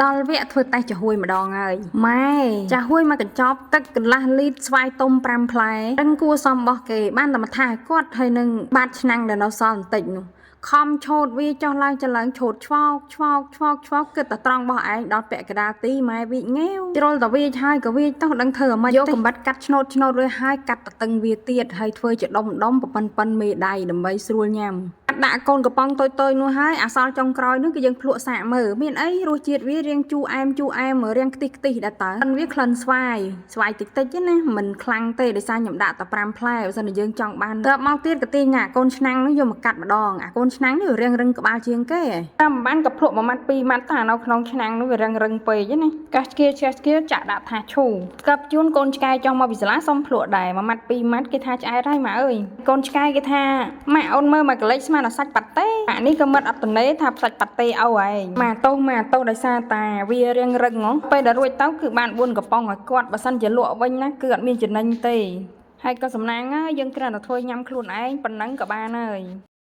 ដល់វគ្គធ្វើតេស្តចាហួយម្ដងហើយម៉ែចាហួយមកកញ្ចប់ទឹកកន្លះលីត្រស្វាយទុំ5ផ្លែរឹងគួសមរបស់គេបានតែមកថាឲ្យគាត់ហើយនឹងបាតឆ្នាំងដែលនៅសល់បន្តិចនោះខំឆូតវាចុះឡើងចឡើងឆូតឆ្វោកឆ្វោកឆ្វោកឆ្វោកគិតតែត្រង់របស់ឯងដល់ពាក់កណ្ដាលទីម៉ែវាចងាវជ្រុលតែវាចហើយក៏វាចតោះដឹងធ្វើអ្ម៉េចយកកំបិតកាត់ឆ្នោតឆ្នោតរួចហើយកាត់តតឹងវាទៀតហើយធ្វើជាដុំដុំប៉ិនប៉ិនមេដៃដើម្បីស្រួលញ៉ាំ ដាក់កូនកំប៉ុងតូចៗនោះហើយអាសល់ចុងក្រោយនោះគឺយើងភ្លក់សាកមើលមានអីរសជាតិវារាងជូរអែមជូរអែមរាងខ្ទិះខ្ទិះដែរតើក្លិនវាក្លិនស្វាយស្វាយតិចតិចទេណាមិនខ្លាំងទេដោយសារខ្ញុំដាក់តែ5ផ្លែបើសិនជាយើងចង់បានទៅមកទៀតក៏ទាញអាកូនឆ្នាំងនោះយកមកកាត់ម្ដងអាកូនឆ្នាំងនេះរាងរឹងក្បាលជាងគេតាមមិនបានក៏ភ្លក់មួយម៉ាត់ពីរម៉ាត់តានៅក្នុងឆ្នាំងនោះវារាងរឹងពេកណាកាសឆ្កៀឆ្កៀឆ្កៀចាក់ដាក់ថាឈូកັບជូនកូនឆ្កែចង់មកពីសាលាសុំភ្លក់ដែរមួយម៉ាត់ពីរម៉ាត់គេថាឆ្អែតហើយម៉ាអើយកូនឆ្កែគេថាម៉ាក់អូនមើលមកកលេចស្មានតែសាច់ប៉ាតេម៉ាក់នេះក៏មិនអត់តនេថាសាច់ប៉ាតេអូឯងម៉ាទោសម៉ាទោសដោយសារតាវារាងរឹងហ៎ពេលដែលរួចទៅគឺបាន4កំប៉ុងឲ្យគាត់បើសិនជាលក់វិញណាគឺអត់មានចំណេញទេហើយក៏សំណាងហើយយើងគ្រាន់តែធ្វើញ៉ាំខ្លួនឯងប៉ុណ្ណឹងក៏បានហើយ។